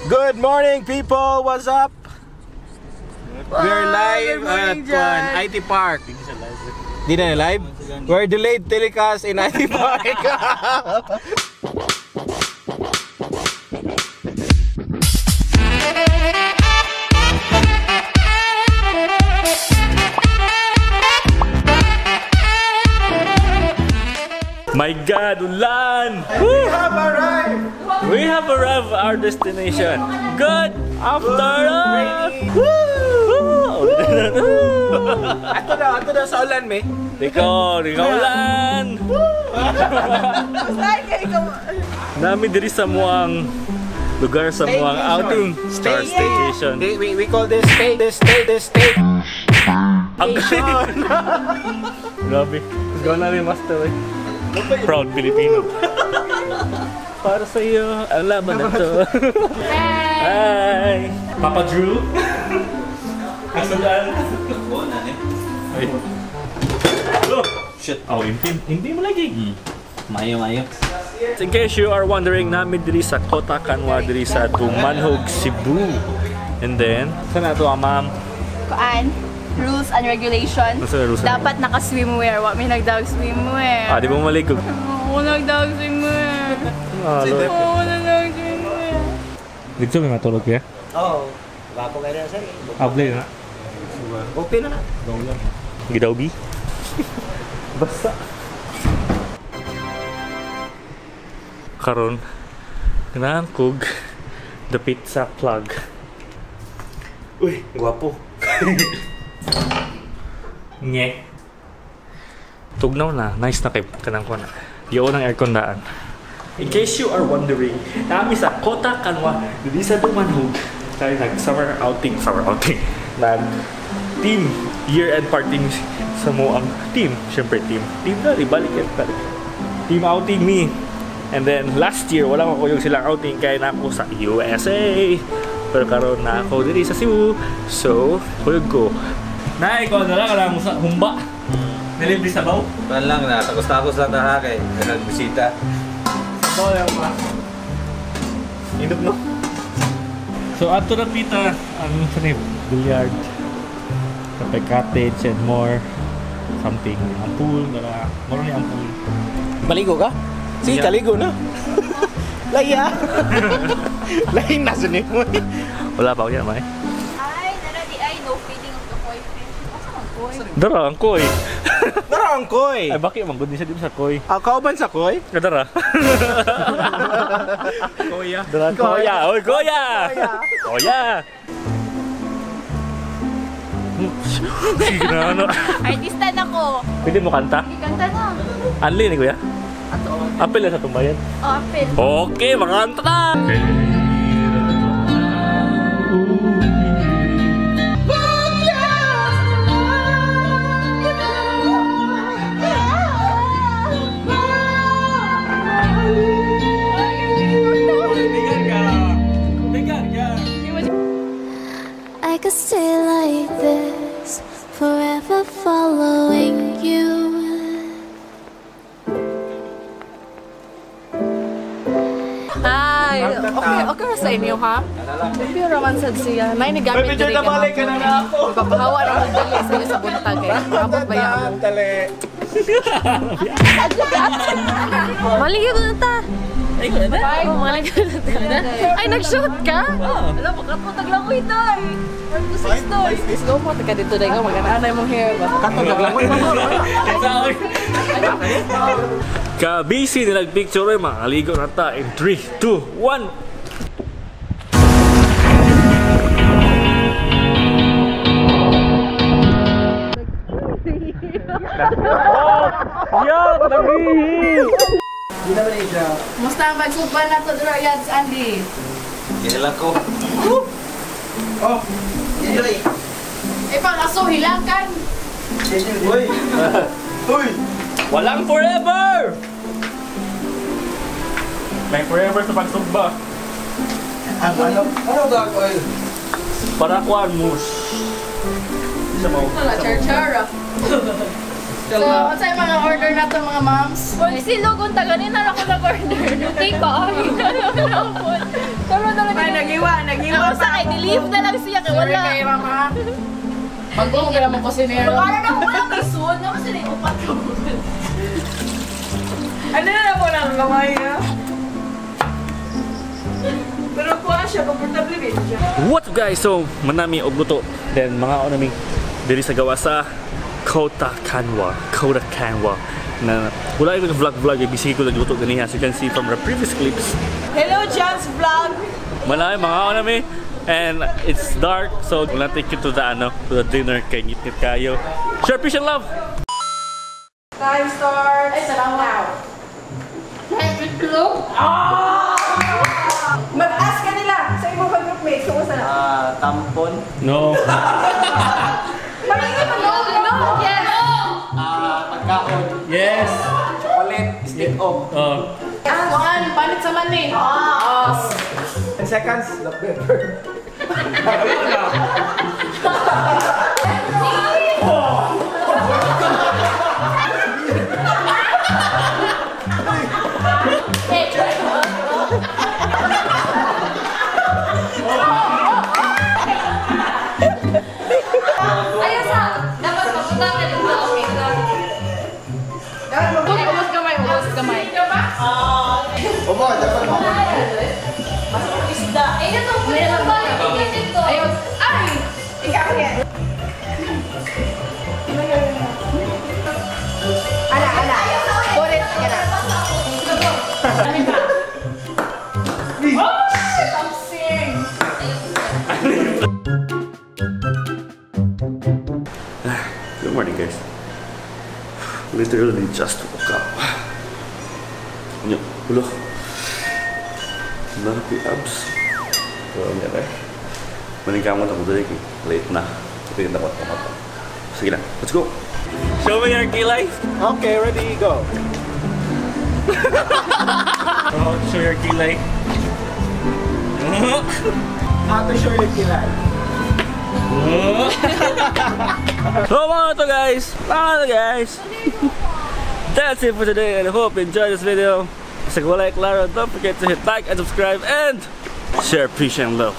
Good morning, people! What's up? We're live Good morning, at Jan. IT Park. Di na live? We're delayed telecast in IT Park. My God, ulan! We have arrived! We have arrived at our destination. Good afternoon! Woo! Ato daw sa ulan, me. Ikaw, ikaw ulan! Nami diri sa muang lugar sa muang outing. Star staycation. We call this stay, this stay, this stay. Ang Grabe. Let's go na rin, master. Eh. Proud Filipino. Para sa iyo, ang laban na to. Hi! Papa Drew? Asulan? Ay. Oh, shit. Oh, hindi mo lagi. Mayo, mayo. In case you are wondering, namin diri sa Kota Kanwa, diri sa Dumanhog, Cebu. And then, saan na ito, ma'am? Kuan, rules and regulation. Ano rules and Dapat naka-swimwear. Wa may nagdawag swimwear. Ah, di ba maligo? Oo, nagdawag swimwear. Ah, Lord. Oo, nagdawag swimwear. Dito may matulog kaya? Oo. Bako kayo na, sir. Able na. Okay na na. Gidawbi? Basta. Karon, ganahan kog the pizza plug. Uy, guwapo. Nye. Tugnaw na. Nice na kay kanang ko na. Yo ng aircon daan. In case you are wondering, nami sa Kota Kanwa, dili sa Dumanhog. Tayo nag summer outing. Nag team year-end party sa mo ang team. Siyempre team. Team na, balik yan, balik. Team outing me. And then last year wala ko kuyog silang outing kaya na ako sa USA. Pero karon na ako diri sa Cebu. So, kuyog ko. Na ikaw na lang alam mo sa humba. Nilibre sabaw. Pan lang na, takos-takos lang na kay nagbisita. Sabaw lang ba? Indot no. So ato na pita ang sanib billiard, kape cottage and more something. Ang pool, dara. Moro ni ang pool. Maligo ka? Sige, Yeah. kaligo na. Laya. Lain na sa nimo. Wala pa ako yan, may. Ay, nara di ay, no feeding of the koi fish. Asa man koi? Dara ang koi. Dara ang koi. Ay bakit man gud ni siya dito sa koi. Ah, kauban sa koi? Dara. Koya. Dara koya. Oy koya. Koya. Sige na ano. Artista na ko. Pwede mo kanta? Ikanta na. Anli ni kuya? Apel na sa tumbayan. Oh, apel. Okay, makanta na! I could stay like this, forever following you. Ay, okay ra sa inyo ha? Pero raman sad siya. Nay ni gamit Medyo diri nabalik ka na na ako. Papahawa ra mo dali sa inyo sa buntag kay. Abot ba ya mo? Dali. Maligid na ta. Ay, maligid na ta. Ay, nag-shoot ka? Alam mo, katong taglangoy day. 5 to 6 day. Go mo taga dito day ko magana imong hair ba. Katong naglangoy mo. Ka-busy na nagpicture eh, mga kaligo na ta in 3, 2, 1. Oh! Yak! Nagihi! Musta ang pagsugba na to dira Yads Andy? Kailan ko. Oh. Eh pang aso hilakan. Uy. Uy. Walang forever! May forever sa pagsugba. Ang ano? Ano ba oil? Para kuan mus. Sa mo. Wala char-chara. So, ano yung mga order nato mga moms? Pag silog, unta ganin na ako nag-order. Okay ka, ay. Pero talaga. Ay, nagiwa, nagiwa. Ako sa kay, leave na lang siya kay Sorry wala. kay mama. Pag-uong ka naman kusinero. Baka na wala kay Sun, naman sila yung upat ka. Ano na lang mo lang kamay na? Pero kuha siya, komportable din siya. What's up guys? So, manami og luto. Then mga ano nami diri sa gawa sa Kota Kanwa. Kota Kanwa. Na wala ko vlog vlog eh, busy ko nagluto ganiha. As you can see from the previous clips. Hello, John's Vlog! Manami mga ano nami and it's dark so we'll take you to the ano to the dinner kay ngit-ngit kayo. Share peace and love. Time starts. Ay, salamat. Itlog? Mag-ask ka nila sa imong ka-groupmates. Kumusta na? Tampon. No. Maingay pa No, no, yes. Pagkaon. Yes. Chocolate. Stick of. Oh. Kuan, panit sa mani. 10 seconds. Black pepper. Ayun sa, dapat mapunta ka dito. Okay na. Ubos kamay, ubos kamay. Opo, dapat mo. Eh, ito, pwede na ba? Dito. Ayun. Ay! Ikaw yan. Ala, ala. Borit ka na. Oh, shit! I'm sick. Good morning guys. Literally just woke up. Ano? Ulo. Wala na ko yung abs. Pero ano yan eh. Maningkamot ako dali kay late na. Ito yung dapat kamot. Sige lang, let's go! Show me your kilay! Okay, ready, go. Oh, show your kilay. How to show your kilay. So mga to guys! Mga to guys! That's it for today and I hope you enjoyed this video. Sa wala klaro, don't forget to hit like and subscribe and share, peace and love.